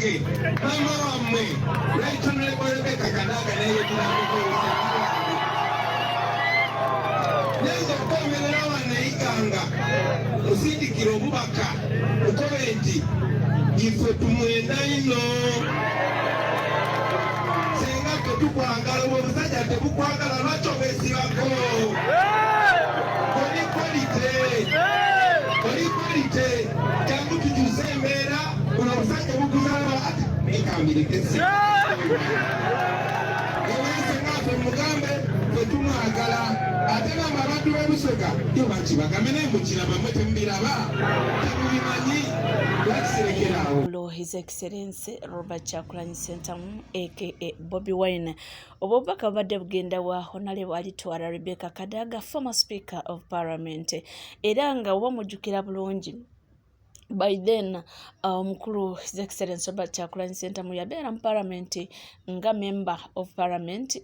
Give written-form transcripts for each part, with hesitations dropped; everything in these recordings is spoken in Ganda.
Maama wammwe Right Honorable Rebecca Kadaga neyetulamiko nyenza okwomerera wano Iganga musindikire obubaka mukobe nti ife tumwenda ino senga tetukwagala obwo obusajja tebukwagala lwaki obwesibako oli quality oli quality jangu tukyuse embeera buno obusajja bukuzala ati ekambireke ewensenga mugambe tetumwagala ate bamba abantu b'Ebusoga yo bakibagambe naye mukiraba mwe temubiraba temubimanyi lwakiserekeraawo. His Excellency Robert Kyagulanyi Ssentamu aka Bobi Wine obubaka bubadde bugenda wa Honorable Alitwala Rebecca Kadaga, former Speaker of Parliament, era nga oba mujjukira bulungi by then omukulu His Excellency Robert Kyagulanyi Ssentamu yabeera mu Parliament nga member of Parliament,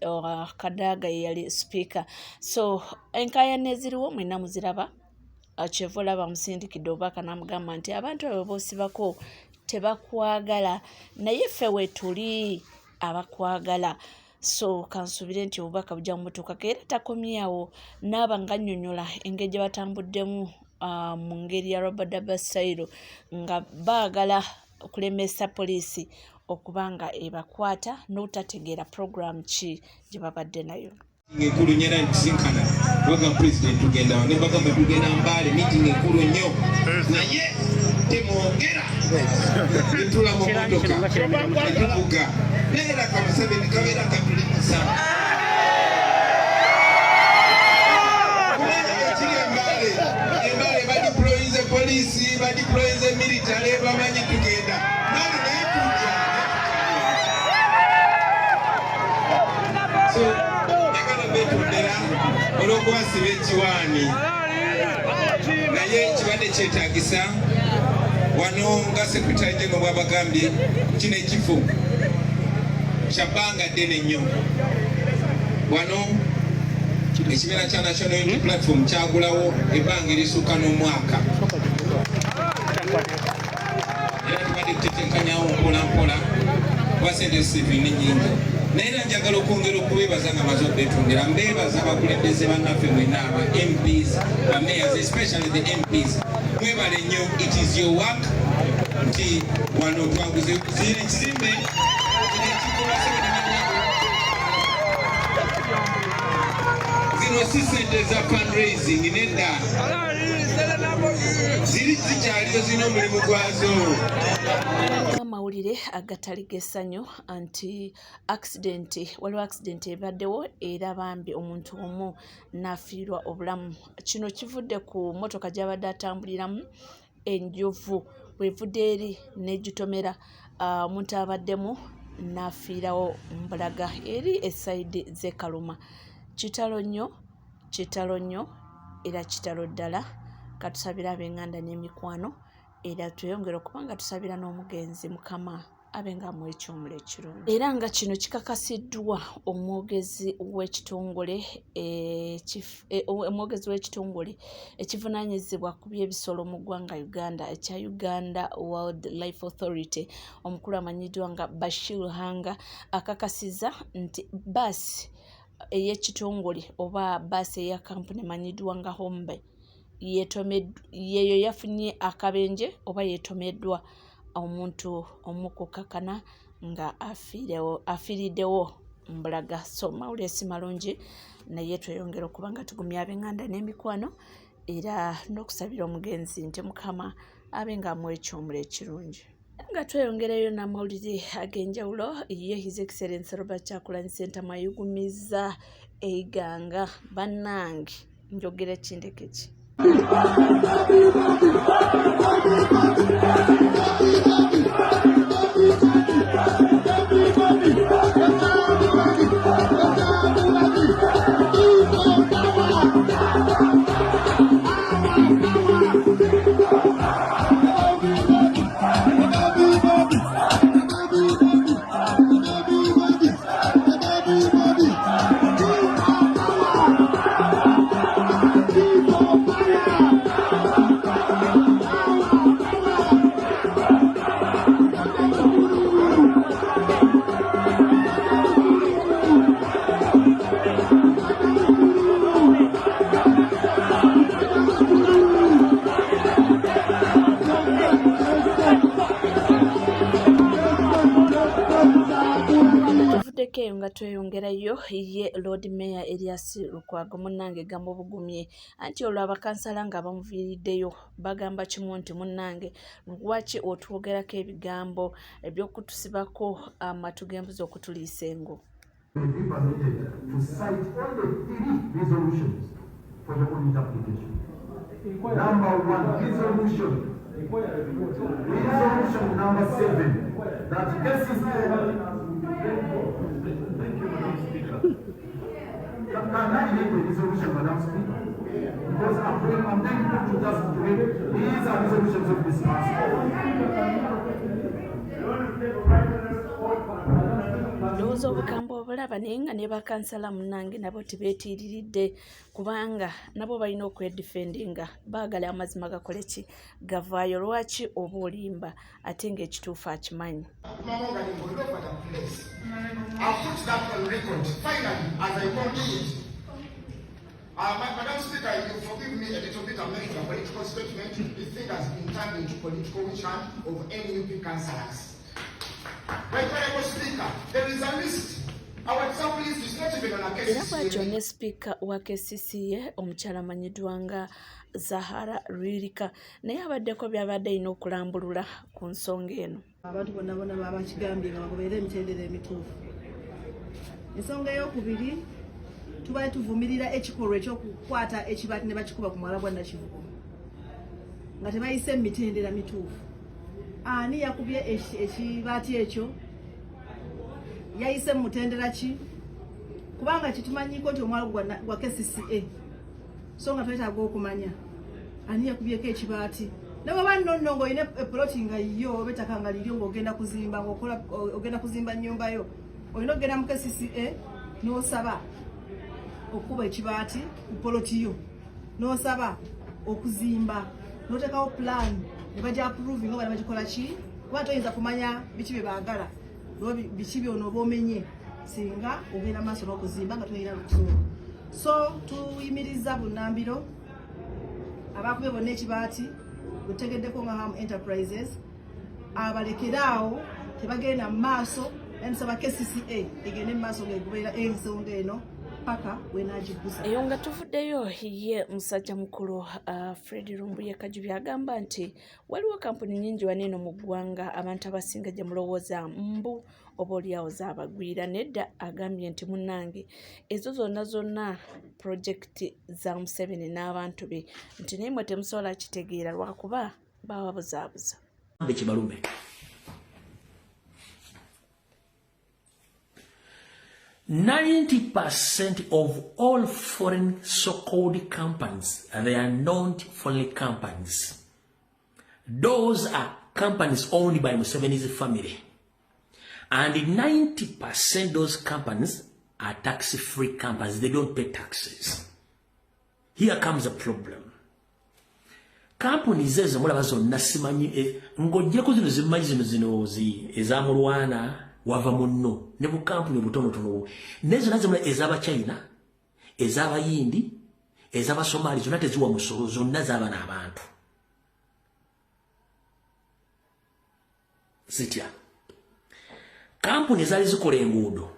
Kadaga ye yali speaker. So enkaayana eziriwo mwenna muziraba, kyeva olaba musindikidde obubaka n'amugamba nti abantu abo boosibako tebakwagala naye ffe weetuli abakwagala. So kansuubire nti obubaka bujja kumutuukako era takomyewo n'aba nga nnyonnyola engeri gye batambuddemu mu ngeri ya Rabadaba style nga baagala okulemesa poliisi okuba nga ebakwata n'obutategeera program ki gye babadde nayo. Enkulu nnyo era ntisinkana baga president tugenda ne bagamba tugenda Mbale meeting enkulu nnyo naye temwogera netula mu motoka netuvuga naye era kamuseveni kabeera katulimisa kubanga ekiri Embale Embale badeployinze poliisi badeployinze military bamanyi tugenda Mbale naye tujja. So njagala betondera olw'okubasiba ekiwaani naye kibadde kyetaagisa wano nga secretary general bw'abagambye kino ekifo kya bbanga ddene nnyo wano ekibiina kya National Unity Platform kyagulawo ebbanga erisukka n'omwaka era tubadde tutetenkanyawo mpola mpola kuba sente sivini nyingi naye era njagala okwongera okubeebaza nga maze okwetondera mbeebaza abakulembeze bannaffe mwenna aba MPs, ba mayors, especially the MPs, mwebale nnyo. It is your work nti wano twaguze ziri ekizimbe kino ekikola zino si sente za fundraising nedda ziri zikyaliyo zirina omulimu gwazo. Amawulire agatali g'essanyu nti accident, waliwo accident ebaddewo era bambi omuntu omu n'afiirwa obulamu. Kino kivudde ku mmotoka gy'abadde atambuliramu enjovu bw'evudde eri n'egitomera omuntu abaddemu n'afiirawo mbulaga eri esayidi z'e Karuma. Kitalo nnyo, kitalo nnyo era kitalo ddala. Katusabire ab'enganda n'emikwano era tweyongere okuba nga tusabira n'omugenzi Mukama abe nga amuwa ekyomula ekirungi. Era nga kino kikakasiddwa omwogezi w'ekitongole omwogezi w'ekitongole ekivunaanyizibwa ku by'ebisolo mu ggwanga Uganda ekya Uganda Wildlife Authority, omukulu amanyiddwa nga Bashir Hanga akakasizza nti baasi ey'ekitongole oba baasi eya kampuni emanyiddwa nga Hombe yeeyo yafunye akabenje oba yeetomeddwa omuntu omukukkakana nga afiiriddewo mbulaga. So mawulire si malungi naye tweyongere okuba nga tugumya ab'enganda n'emikwano era n'okusabira omugenzi nti Mukama abe ng'amuwa ekyomula ekirungi. Nga tweyongereyo n'amawulire ag'enjawulo, ye His Excellency Robert Kyagulanyi Ssentamu ayugumizza Iganga. Bannange njogera kindeke ki? Tuvuddeko eyo nga tweyongerayo ye Lord Mayor Erias Lukwago munnange gamba obugumye anti olwo abakansala nga bamuviiriddeyo bagamba kimu nti munnange lwaki otwogerako ebigambo eby'okutusibako amatu g'embuzi okutuliisa engo. Be permitted to cite only 3 resolutions for your own interpretation. Number 1, resolution. Resolution number 7, that cases. Thank you, Madam Speaker. Can I read the resolution, Madam Speaker? Because I'm going to just read. These are resolutions of this council. Ndowooza obukambwe obulaba naye nga ne bakansala munnange nabo tebeetiiriridde kubanga nabo balina okwedifendinga, baagala amazima gakole ki gavaayo. Lwaki oba olimba ate ng'ekituufu akimanyi? Madam Speaker, you forgive me a little bit, I'm making a political statement. This thing has been turned into political witch hunt of NUP councillors. Right, Honorable Speaker, there is a list. Our WhatsApp list is not even on a Era bw'atyo KCCA. Ne sipiika wa KCCA omukyala amanyiddwa nga Zahara Luyirika naye abaddeko by'abadde alina okulambulula ku nsonga eno. Abantu bonna bonna baba bakigambye nga bagoberere emitendera emituufu. Ensonga ey'okubiri, tubadde tuvumirira ekikolwa ekyokukwata ekibaati ne bakikuba ku mwala gwa Nakivubo nga tebayise mu mitendera mituufu. Ani yakubye ekibaati ekyo? Yayise mu mutendera ki? Kubanga kitumanyiiko nti omwala gwa KCCA, so nga twetaaga okumanya ani yakubyeko ekibaati. Ne bw'oba nno nno ng'olina epoloti nga yiyo oba ettaka nga liryo ng'ogenda kuzimba, ng'okola ogenda kuzimba nnyumba yo, olina okugenda mu KCCA n'osaba okukuba ekibaati ku poloti yo, n'osaba okuzimba, n'oteekawo plan ne bajja approving oba ne bagikola ki, kuba toyinza kumanya biki bye baagala oba biki by'onooba omenye singa ogenda maaso n'okuzimba nga tolina lukusuula. So tuyimiriza bunnambiro abakubye bonna ekibaati bwetutegeddeko nga Ham Enterprises abalekere awo, tebagenda mu maaso. Naye tusaba KCCA egende mu maaso ng'egoberera ensonga eno paka wenagiggusa. Eyo nga tuvuddeyo ye musajja mukulu Fred Lumbuye Kajubi agamba nti waliwo kampuni nnyingi wano eno mu ggwanga abantu abasinga gye mulowooza mbu oba oliawo zaabagwira. Nedda, agambye nti munnange ezo zonna zonna pulojekiti za Museveni n'abantu be, nti naye mwe temusobola kitegeera lwakuba bababuzaabuza. Kibalume 90% of all foreign so-called companies, they are not foreign companies. Those are companies owned by Museveni's family. And 90% those companies are tax-free companies. They don't pay taxes. Here comes a problem. Companies ezo mulaba zonna simanyi ng'oggyeko zino zimanyi zino zino ezamulwana wava munno ne bu kampuni butonotono ne zonna zimula ez'Abachina, ez'Abayindi, ez'Abasomali zonna teziwa musolo, zonna z'aba n'abantu. Zitya kampuni ezaali zikola enguudo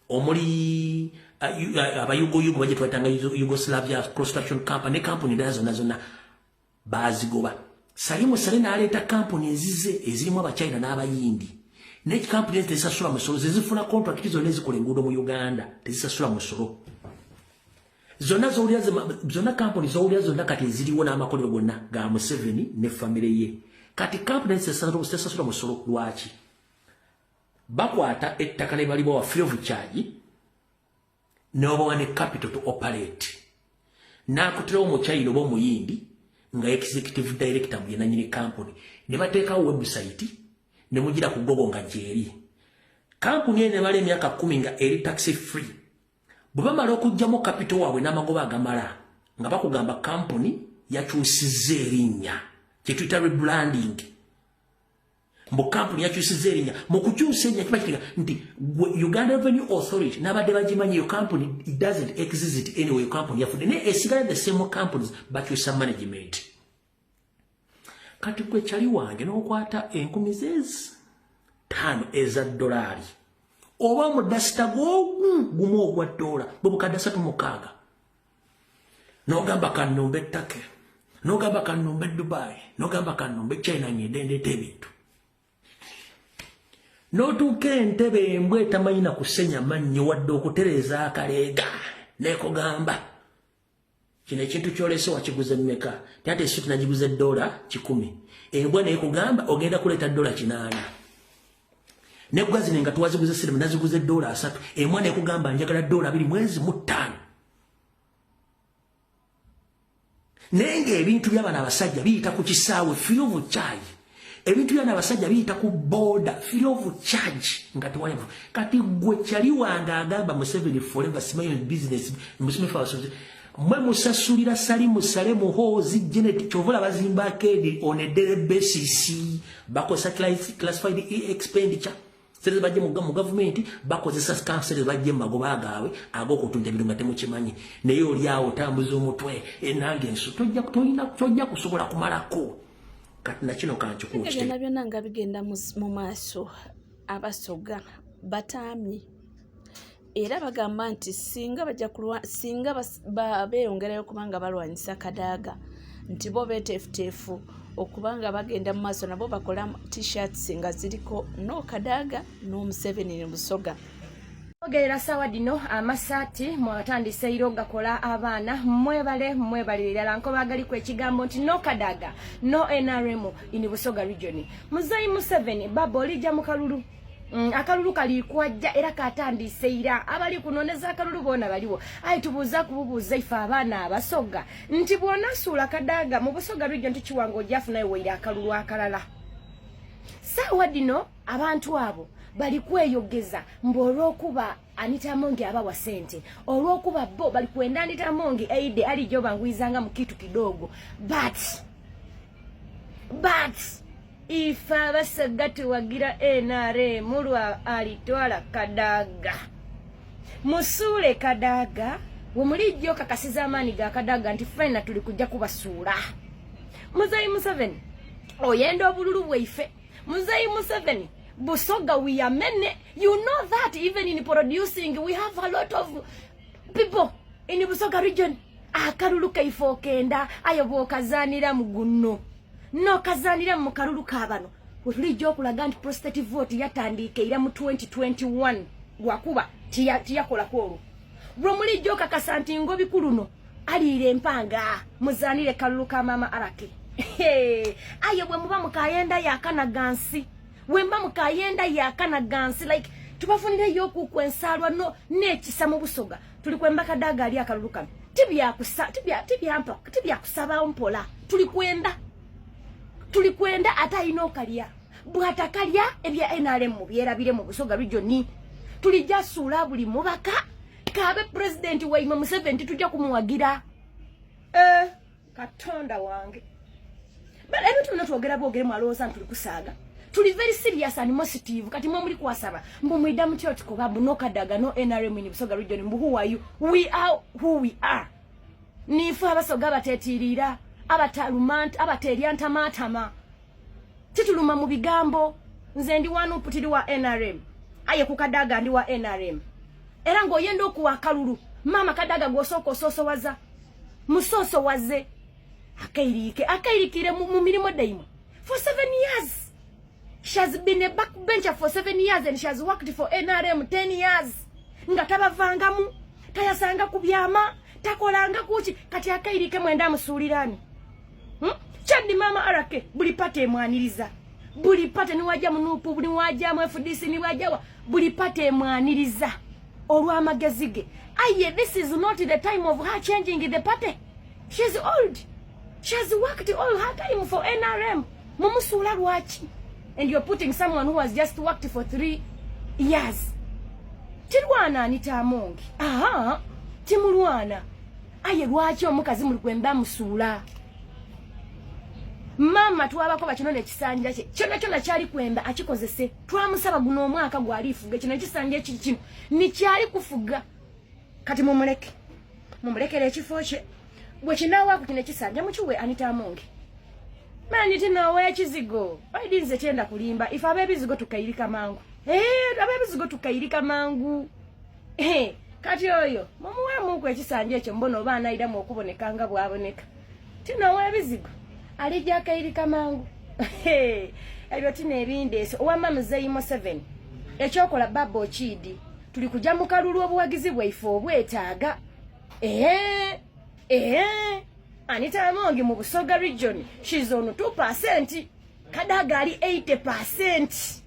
omuli abayugoyugo bajje twatanga Yugoslavia Construction Company ne kampuni endala zonna zonna bazigoba. Salimu Saleh n'aleeta kampuni ezize ezirimu Abachina n'Abayindi. Ne kampuni tezisasula musolo, zezifuna contract zonna ezikola enguudo mu Uganda tezisasula musolo. Zonna z'owulira zonna kampuni z'owulira zonna kati eziriwo n'amakolero gonna ga Museveni ne famire ye. Kati kampuni tezisasula musolo lwaki? Bakwata ettaka ne balibawa free of charge n'obawa ne capital to operate. N'akutirawo Omuchina oba Omuyindi nga executive director mu yenanyini company ne bateekawo website ne mugira ku Google nga gyeri. Kampuni eno emala emyaka 10 nga eri tax free. Bwe bamala okuggyamu capital waabwe n'amagoba agamala nga bakugamba kampuni yakyusizza erinnya, kye tuyita rebranding. Mbu kampuni yakyusizza erinnya, mu kukyusa erinnya kiba kitegeeza nti Uganda Revenue Authority n'abadde bagimanyi yo company it doesn't exist anyway, yo company yafudde naye esigala the same companies, bakyusa management. Kati gwe kyali wange n'okwata $5,000 eza Oba omudasita gwogu gumu ogwa ddoola bwe bukadde 36. N'ogamba kannumba ettake, n'ogamba kannumba e Dubai, n'ogamba kannumba e China, ngende ndeeta ebintu. N'otuuka entebe, embwa etamanyi na kusenya mannyo wadde okutereeza akaleega nekugamba, "Kino ekintu kyolese wakiguze mmeka?" Ti ate esuti nagiguze $100. Embwa nekugamba, "Ogenda kuleeta $800." Negwa zino nga tuwaziguze sirimu, naziguze $30. Embwa nekugamba, "Njagala $25." Naye ng'ebintu by'abano abasajja biyita ku kisaawe free of charge, ebintu by'abano abasajja biyita ku border free of charge, nga tewali. Kati gwe kyali wange agamba Museveni forever, simanyi business Museveni, mwe musasulira Salimu Sale, Muhoozi, Janet. Kyova bazimba arcade on a daily basis, bakozesa classified expenditure, sente bajje mu gavumenti, bakozesa kansere bajje mu magoba gaabwe ag'okutunda ebintu nga temukimanyi. Naye oli awo otambuza omutwe, enange ensu tojja kusobola kumalako. Kati nakino kankikuwa. Byonna byonna nga bigenda mu maaso, Abasoga bataamye era bagamba nti singa bajja kulwa, singa beeyongerayo kubanga balwanyisa Kadaaga, nti bo beeteefuteefu okubanga bagenda mu maaso nabo bakola T-shirts nga ziriko "No Kadaaga, no Museveni" ne Busoga. Ogerera sawa dino amasaati mwatandise iro gakola. Abaana mwebale, mwebalire ddala. Nkobagaliku ekigambo nti "No Kadaga, no NRM in Busoga Region." Muzeyi Museveni, baba olijja mu kalulu. Akalulu kali kwajja era katandise ira. Abali kunoneza akalulu bona baliwo, ayi tubuuza kububuuza ife abaana Abasoga nti bw'onasuula Kadaga mu Busoga Region, tukiwanga ojafunayo waire akalulu akalala. Saawa dino abantu abo bali kweyogeza mbu olw'okuba Anita Amongi abawa sente, olw'okuba bo bali kwenda Anita Amongi aide alijo bangwizanga mu kitu kidogo. But ife Abasaga tuwagira NRM lwa alitwala Kadaga. Musuule Kadaga wemulijjo, kakasiza amaanyi ga Kadaga nti fena tuli kujja kubasuula. Muzeyi Museveni, oyenda obululu bwaife. Muzeyi Museveni, Busoga we are many. You know that even in producing we have a lot of people in Busoga Region. Akalulu kaife okenda, ayo bwokazanira mu guno nokazanira mu kalulu kabano, wetulijja okulaga nti prostate vote yatandika era mu 2021, lwakuba tiyakolako. Olwo lwomulijja okakasa nti ngobikuluno aliira empanga, muzanire kalulu ka mama arake. Aye bwe muba mukayenda yakanaga nsi, bwe mba mukayenda yakanaga nsi, like tubafunireyo okuku ensaalwa no n'ekisa mu Busoga. Tuli kwemba Kadaga ali akalulu kano, tibyakusa tibyakusaba mpola. Tuli kwenda, tuli kwenda ate alina okalya bw'atakalya ebya NRM mubyerabire mu Busoga Region. Tulijja suula buli mubaka kabe pulezidenti waimwe Museveni, tujja kumuwagira. Eh, Katonda wange. But ebintu bino twogera bwogere, mwalowooza nti tuli kusaaga. Tuli very serious and positive. Kati mwe muli kwasaba mbu mwidda mutya otikoba mbu "No Kadaga, no NRM in Busoga Region"? Mbu who are you? We are who we are. Nife Abasoga abateetiirira, abatalumanta, abateerya ntamaatama, tituluma mu bigambo. Nze ndi wa NUP, tiri wa NRM, aye ku Kadaga ndi wa NRM. Era ng'oyenda okuwa akalulu maama Kadaga, gw'osooka osoosowaza, musoosowaze akairiike, akairikire mu mirimu daimwe. For 7 years she has been a backbencher, for 7 years, and she has worked for NRM 10 years nga tabavangamu, tayasanga ku byama, takolanga kuki. Kati akairike mwenda amusuulirani, Kyaddi maama arake buli party emwaniriza, buli party, niwajja mu NUP, niwajja mu FDC, niwajjawa, buli party emwaniriza olw'amagezi ge. Aye this is not the time of her changing the party. She's old, she has worked all her time for NRM. Mumusuula lwaki? And you're putting someone who has just worked for 3 years. Tirwana Anita Amongi, aha, timulwana. Aye lwaki omukazi muli kwemba musuula? Maama twabako bakino nekisanja kye kyonna kyonna kyali kwenda akikozese. Twamusaba guno omwaka gwalifuga kino ekisanja ekiri kino nikyali kufuga. Kati mumuleke, mumulekere ekifo kye. Bwe kinaawaku kino ekisanja mukiwe Anita Amongi. Manyi tinowa ekizigo oidi, nze kyenda kulimba. Ife ab'ebizigo tukairika mangu. Eh, abebizigo tukairika mangu. Eh, kati oyo mumuwemuku ekisanja ekyo mbona oba anairamu okuboneka nga bwaboneka. Tino owebizigo alijja akairika mangu. Ebyo tino ebindeese owamma muzeeyi Museveni ekyokola baba okiidi tuli kujja mu kalulu obuwagizi bwaife obwetaaga. Eh, eh, Anita Amongi mu Busoga region she's on 2%. Kadaga ali 80%.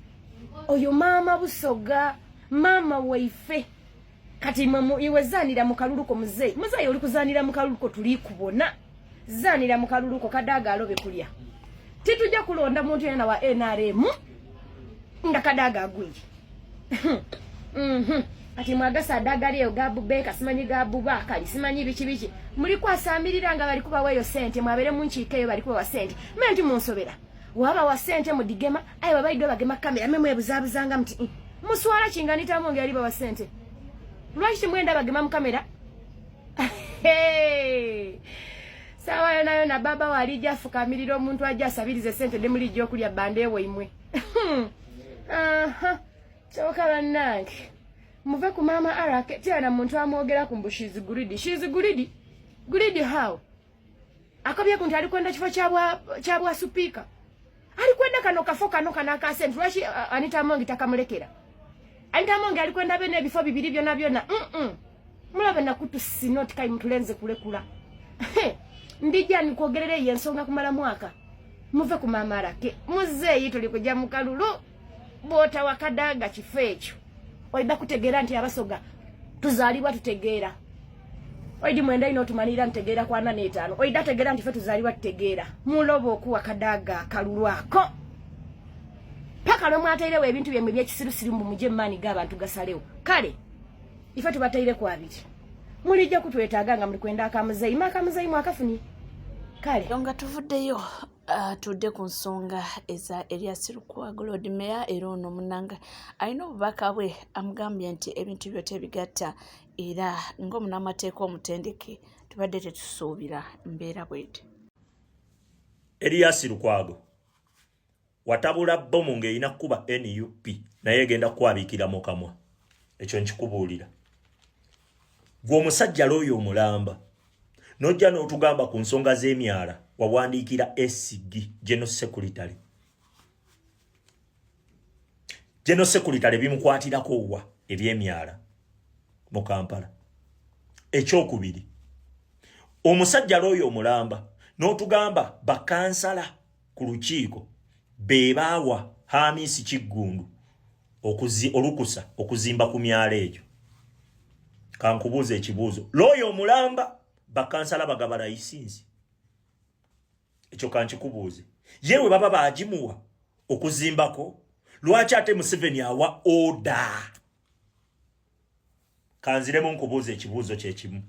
Oyo maama Busoga, maama waife. Kati mwe iwe zanira mu kaluluko muzeeyi. Muzeeyi oli kuzanira mu kaluluko tuli kubona. Zanira mu kaluluko Kadaga alobe kulya. Titujja kulonda muntu yena wa NRM nga Kadaga agwire. Kati mwagasa adagali eyo gabu beka simanyi gabu bakali simanyi biki biki. Muli kwasamirira nga bali kubawa eyo sente mwabere mu nkiiko eyo bali kubawa sente. Mwe nti munsobera. Waba wa sente mudigema aye babaidwe bagema kamera mwe mwebuzaabuzanga muti muswala kingani tamu ngeri bawa sente. Lwaki timwenda bagema mu kamera? Hey! Sawa yona yona baba walija afukamirira omuntu ajja asabirize sente ne mulijja okulya bande ewe imwe. Aha. Kyoka bannange. Muve ku maama Arake tyana muntu amwogera ku mbu she's greedy. She's greedy. Greedy how? Akobye ku nti ali kwenda kifo kya bwa supiika. Ali kwenda kano kafo kano kano aka sente. Lwaki Anita Amongi takamulekera? Anita Amongi ali kwenda bene ebifo bibiri byona byona. Mulabe nakutu sinoti kai mutulenze kulekula. Ndijja nikwogerere eyo ensonga kumala mwaka. Muve ku maama Arake. Muzeeyi tuli kujja mu kalulu. Bw'otawa Kadaga kifo ekyo. Oidda kutegeera nti Abasoga tuzaalibwa tutegeera. Oidi mwenda ino otumanirira ntegeera kwa 45. Oidda tegeera nti ffe tuzaalibwa tutegeera. Muloba okuwa Kadaga akalulu ako. Paka lwe mwatairewo ebintu byemmwe eby'ekisirusiru mbu mugye maanyi g'abantu gasalewo. Kale ife tubataire ku abiri. Mulijja kutwetaaga nga muli kwenda akamuzeeyi. Maakamuzeeyi mwakafunye. Kale. Nga tuvuddeyo tudde ku nsonga eza Erias Lukwago Lord Mayor, era ono munnanga alina obubaka bwe amugambye nti ebintu byo tebigatta, era ng'omunnamateeka omutendeke tubadde tetusuubira mbeera bweti. Erias Lukwago watabula bbomu ng'erina kukuba NUP naye egenda kukwabiikira mu kamwa, ekyo nkikubuulira. Gwe omusajja looyo omulamba n'ojja n'otugamba ku nsonga z'emyala wawandiikira SG General Secretary. General Secretary bimukwatirako wa eby'emyala mu Kampala? Ekyokubiri, omusajja looyo omulamba n'otugamba bakansala ku lukiiko be baawa Hamisi Kiggundu olukusa okuzimba ku myala egyo. Kankubuuza ekibuuzo, looyo omulamba bakansala bagaba layisinsi? Ekyo kankikubuuze. Ye bwe baba baagimuwa okuzimbako, lwaki ate Museveni awa oda? Kanziremu nkubuuza ekibuuzo kyekimu.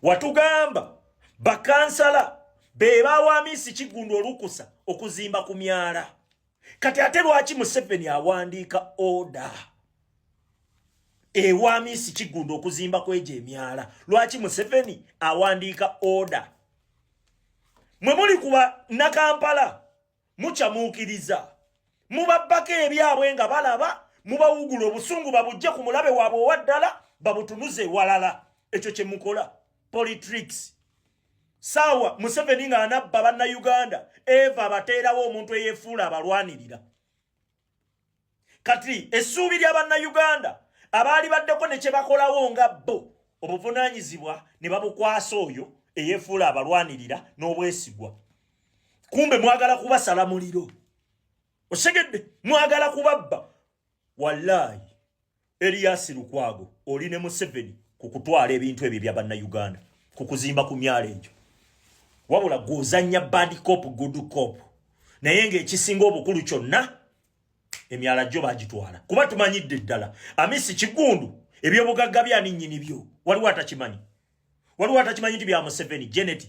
Watugamba bakansala be baawa Hamisi Kiggundu olukusa okuzimba ku myala. Kati ate lwaki Museveni awandiika oda ewa Hamisi Kiggundu okuzimba kwegyo emyala? Lwaki Museveni awandiika oda? Mwe muli kuba Nakampala mukyamuukiriza, mubabbako ebyabwe nga balaba, mubawugula obusungu babujje ku mulabe waabwe owa ddala babutunuze ewalala. Ekyo kye mukola politricks. Saawa Museveni ng'anabba bannayuganda, Eva abateerawo omuntu eyeefuula abalwanirira. Kati essuubi lya bannayuganda abaali baddeko ne kye bakolawo nga bo obuvunaanyizibwa ne babukwasa oyo eyeefuula abalwanirira n'obwesigwa. Kumbe mwagala kubasala muliro. Osegedde mwagala kubabba. Wallaahi Erias Lukwago oli ne Museveni ku kutwala ebintu ebyo ebya bannayuganda ku kuzimba ku myalo egyo. Wabula gw'ozannya bad cop good cop, naye ng'ekisinga obukulu kyonna emyala gyo bagitwala, kuba tumanyidde ddala Hamisi Kiggundu ebyobugagga byani nnyini byo. Waliwo atakimanyi? Waliwo atakimanyi nti bya Museveni, Janet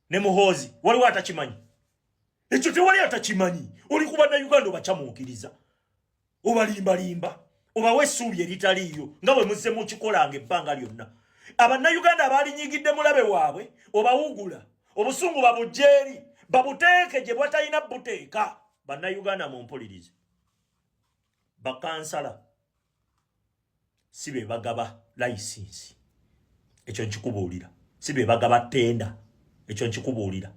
ne Muhoozi? Waliwo atakimanyi ekyo? Tewali atakimanyi. Oli ku bannayuganda obakyamuukiriza, obalimbalimba, obawa essuubi eritaliiyo nga bwe muzze mukikolanga ebbanga lyonna. Abannayuganda abalinyigidde mulabe waabwe obawugula obusungu babujja eri babuteeke gye bwatalina buteeka. Bannayuganda mumpulirize. Bakansala si be bagaba layisinsi, ekyo nkikubuulira. Si be bagaba ttenda, ekyo nkikubuulira.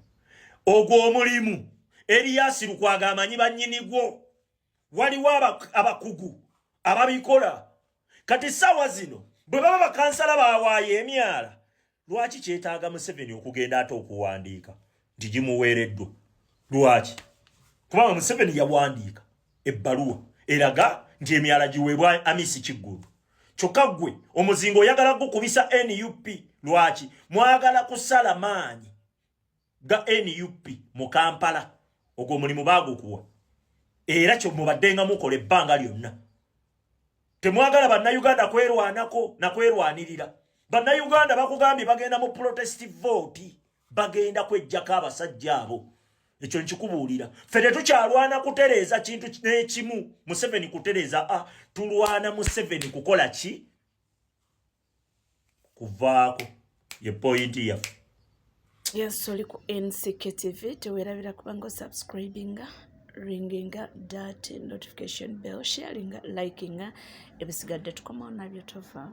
Ogwo omulimu Erias Lukwago amanyi bannyini gwo, waliwo abakugu ababikola. Kati ssaawa zino bwe baba bakansala bawaayo emyala, lwaki kyetaaga Museveni okugenda ate okuwandiika nti gimuweereddwa? Lwaki? Kubanga Museveni yawandiika ebbaluwa eraga nti emyala giweebwa Amisi Kiggundu. Kyokka ggwe omuzinga oyagala gukubisa NUP. Lwaki mwagala kusala maanyi ga NUP mu Kampala? Ogwo omulimu baagukuwa, era kyo mubadde nga mukola ebbanga lyonna. Temwagala Bannayuganda kwerwanako nakwerwanirira. Bannayuganda bakugambye bagenda mu protest vote, bagenda kwejjako abasajja abo. Ekyo nkikubuulira. Ffe tetukyalwana kutereeza kintu n'ekimu Museveni kutereeza, a tulwana Museveni kukola ki? Kuvaako. Ye point yaffe. Yes, oli ku NCK TV. Tewerabira kubanga osubscribinga, ringinga that notification bell, sharinga, likinga. Ebisigadde tukomawo nabyo, tova.